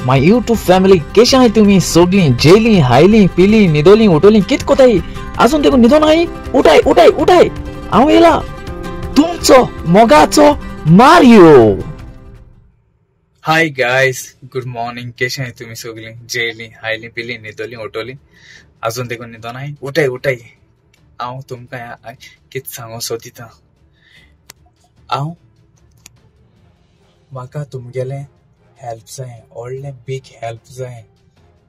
My YouTube family केशे आहाय तुमी सगळीं जेली हायली पिली न्हिदोली उठोली कित कोताय आजून देखून न्हिदोन आहाय उठाय उठाय उठाय हांव येयला तुमचो मोगाचो Mario. Hi guys, good morning. केशे आहाय तुमी सगळीं जेली हायली पिली न्हिदोली उठोली आजून देखून न्हिदोन आहाय उठाय उठाय. हांव तुमकां कितें सांगूंक सोदिता. हांव म्हाका तुमगेलें हेल्प जाय, व्हडलें बीग हेल्प जाय.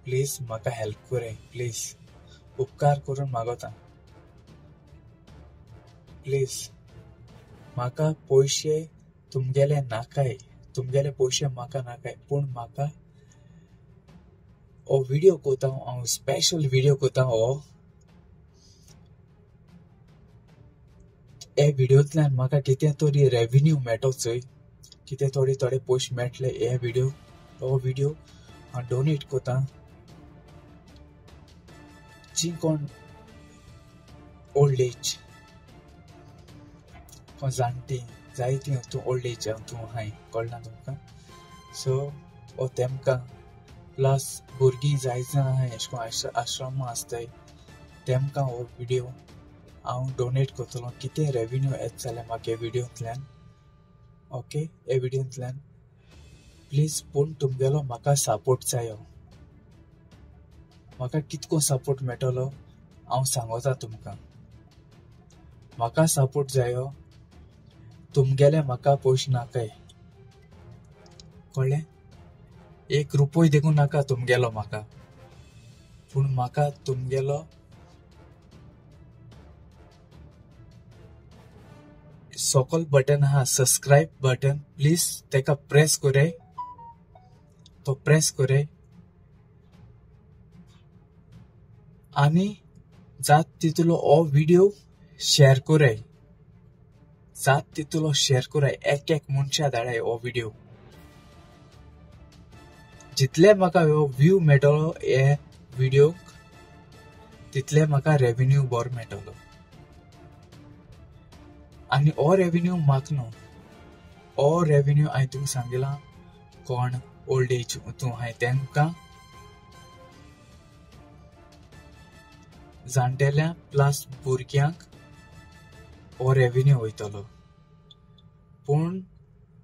प्लीज म्हाका हेल्प कराय, प्लीज उपकार करून मागता. प्लीज म्हाका पयशे तुमगेले नाकाय, तुमगेले पयशे म्हाका नाकाय, पूण म्हाका हो व्हिडियो कोता हांव, स्पेशल व्हिडियो कोता. हो हे व्हिडियोंतल्यान म्हाका कितें तरी रेविन्यू मेळटलो चोय, कितें थोडे थोडे पयशे मेळटले. हे व्हिडियो हो व्हिडियो हांव डोनेट कोता जी कोण ओल्ड एज कोण जाणटी जायती तूं ओल्ड एज तूं आहाय, कळना तुमकां. सो हो तेमकां प्लस भुरगीं जाय जाण आहाय अशें करून आश्रमा आसताय तेमकां हो व्हिडियो हांव डोनेट करतलो. कितें रेविन्यू येता जाल्यार म्हाका ह्या व्हिडियोंतल्यान, ओके, ह्या व्हिडियोंतल्यान प्लीज. पूण तुमगेलो म्हाका सपोर्ट जायो. म्हाका कितको सपोर्ट मेळटलो हांव सांगता तुमकां. म्हाका सपोर्ट जायो, तुमगेले म्हाका पयशे नाकाय, कळ्ळें? एक रुपय देखून नाका तुमगेलो म्हाका, पूण म्हाका तुमगेलो सकल बटन आहा सबस्क्रायब बटन, प्लीज तेका प्रेस कराय, तो प्रेस कराय आनी जात तितलो हो व्हिडियो शेअर कराय, जात तितलो शेअर कराय, एक एक मनशा धाडाय हो व्हिडियो. जितले म्हाका हो व्यू मेळटलो हे व्हिडियोक तितले म्हाका रेविन्यू बरो मेळटलो. आनी हो रेविन्यू म्हाका न्हू, हो रेविन्यू हांवें तुमकां सांगिलां कोण ओल्ड एज तूं आहाय तेमकां, जाणटेल्या प्लस भुरग्यांक हो रेविन्यू वयतलो. पूण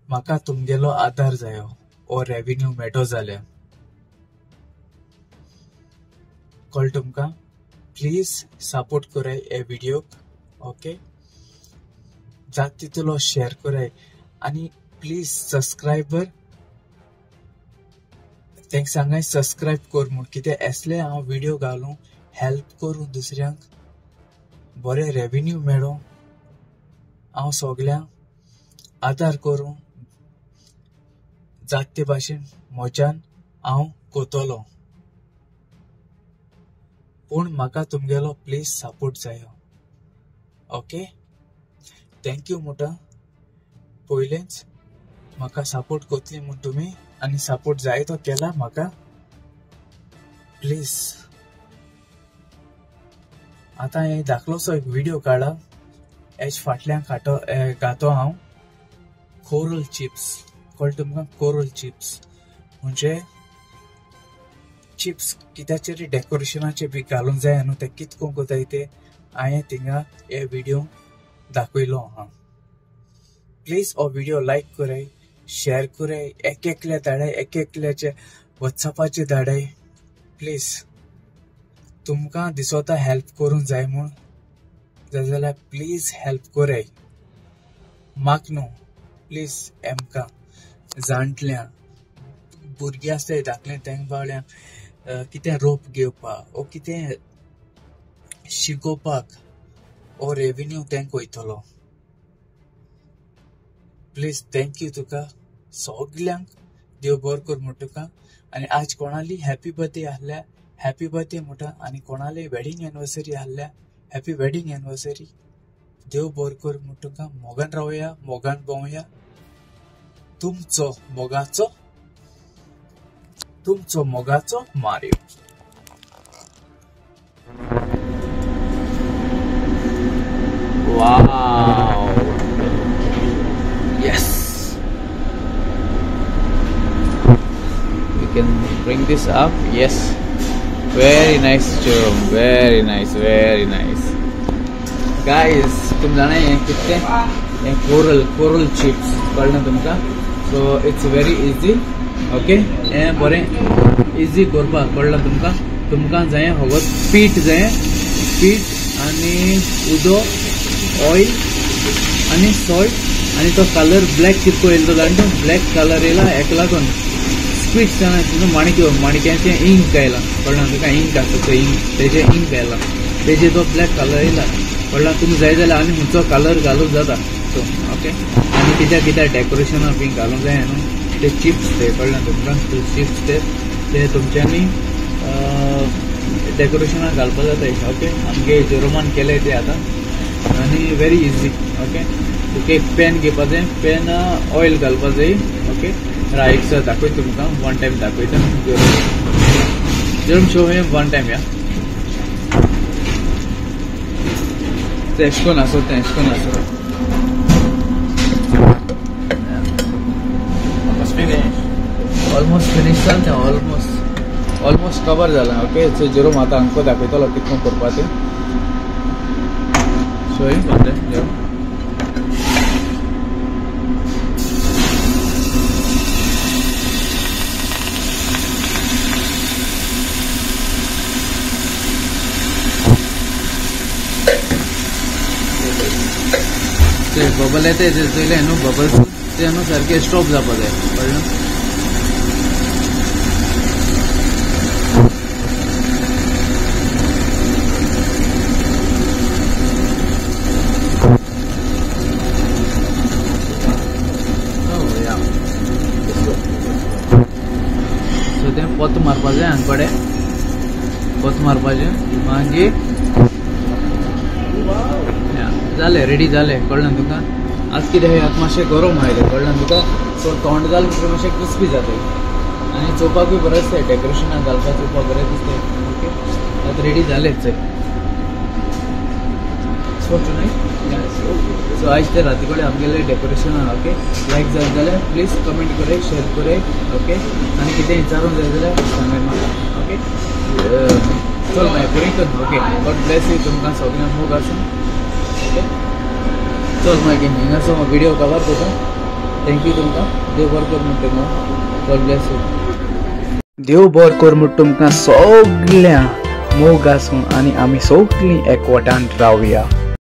म्हाका तुमगेलो आदार जायो हो रेविन्यू मेळटो जाल्यार, कळ्ळें तुमकां? प्लीज सपोर्ट कराय हे व्हिडियोक, ओके? जात तितलो शेअर कराय आनी प्लीज सबस्क्रायबर तेंका सांगाय सबस्क्रायब कर म्हूण. कित्याक असले हांव व्हिडियो घालूं, हेल्प करूं दुसऱ्यांक, बरें रेविन्यू मेळों, हांव सगल्यांक आदार करूं जात ते भाशेन म्हज्यान हांव कोतलो. पूण म्हाका तुमगेलो प्लीज सपोर्ट जायो, ओके? Thank you म्हणटा पयलेंच म्हाका सपोर्ट कोतली म्हूण तुमी, आनी सपोर्ट जाय तो केला म्हाका. प्लीज आतां हे धाकलोसो एक व्हिडियो काडला, हेच फाटल्यान खाटो घातो हांव कोरल चिप्स, कळ्ळें तुमकां? कोरल चिप्स म्हणजे चिप्स कित्याचेर डेकोरेशनाचे बी घालूंक जाय न्हू, ते कितको कोताय ते हांवें थिंगा हे व्हिडियो दाखयलो आहा. प्लीज हो व्हिडियो लायक कराय, शेअर कराय, एक एकल्या धाडाय, एक एकल्याचे वॉट्सॅपाचेर धाडाय. प्लीज तुमकां दिसता हेल्प करूंक जाय म्हूण जाल्यार प्लीज हेल्प कराय, म्हाका न्हू, प्लीज आमकां जाणटल्या भुरगीं आसताय धाकलें तेंका बावल्या कितें रोप घेवपाक वो कितें शिकोवपाक हो रेविन्यू तेंका वयतलो. प्लीज thank you तुका सगल्यांक, देव बरो कर म्हूण तुका. आनी आज कोणाली हॅपी बर्थडे आहल्या हॅपी बर्थडे म्हणटा, आनी कोणाली वेडिंग एनिवर्सरी आहल्या हॅपी वेडिंग एनिवर्सरी. देव बरो कर म्हूण तुका. मोगान रावया, मोगान भोंवया. तुमचो मोगाचो, तुमचो मोगाचो Mario. Wow. Yes. can bring this up. Yes, very nice Jerome, very nice, very nice. Guys, तुम जाणा हें कितें, हें कोरल चिप्स कळ्ळें तुमकां. So it's very easy. Okay, हें बरें इजी करपाक कळ्ळें तुमकां. तुमकां जाय फकत पीठ जाय, पीठ आनी उदक, ऑयल आनी सॉल्ट आनी तो कलर ब्लॅक कितको येयलो तो जाणा, ब्लॅक कलर येयला हेका लागून स्क्विड्स जाणा माणक्यो, माणक्याचें इंक आयलां कळ्ळें तुका, इंक आसता तो इंक, तेजें इंक आयलां, तेजें तो ब्लॅक कलर येयला कळ्ळा. तुमी जाय जाल्यार आनी खंयचो कलर घालूंक जाता. सो ओके, आनी कित्याक कित्याक डेकोरेशना बी घालूंक जाय न्हू ते चिप्स ते कळ्ळें तुमकां, ते चिप्स ते तुमच्यांनी डेकोरेशनाक घालपाक जाता. ओके, आमगे जेरोमान केले ते आतां आनी व्हेरी इजी. ओके, तुका एक पॅन घेवपा जाय, पॅन ऑयल घालपा जाय. ओके, एक सर दाखयता तुमकां, वन टायम दाखयता. जेरोम शो हें वन टायम या तें एशें कोन्न आसत, तें एशें कोन्न आसत. ऑलमोस्ट फिनीश जालें तें, ऑलमोस्ट कवर जालां. ओके, सो जेरोम आतां आमकां दाखयतलो कितको करपा तें. शो हिम जेरोम. बबल येते चोयलें न्हू, बबल्स ते न्हू सारके स्टॉप जावपा जाय कळ्ळें. सो तें पोत मारपा जाय हांगकडे, पोत मारपाचें मागीर जालें, रेडी जालें कळ्ळें तुका. आज कितें आतां मातशें गरम आयलें कळ्ळें तुका, सो तोंड घाल म्हणटकीर मातशें क्रिस्पी जाता आनी चोवपाकूय बरें दिसता, डेकोरेशनाक घालपाक चोवपाक बरें दिसता. ओके, आतां रेडी जालें चय. सो सो आयज ते राती कडेन आमगेलें डेकोरेशनाक. ओके, लायक जाय जाल्यार प्लीज कमेंट कराय, शेअर कराय. ओके, आनी कितें विचारूंक जाय जाल्यार सांगाय म्हाका. ओके, चल मागीर बरें कर. ओके, गॉड ब्लेस you, तुमकां सगळ्यांक मोग आसूं. ओके, चल मागीर हिंगासो हांव व्हिडियो कवर करता. Thank you तुमकां, देव बरो कर म्हणटा तुमकां. गॉड ब्लेस you, देव बरो कर म्हणटा तुमकां सगळ्यांक मोग आसूं आनी आमी सगळीं एकवटान रावया.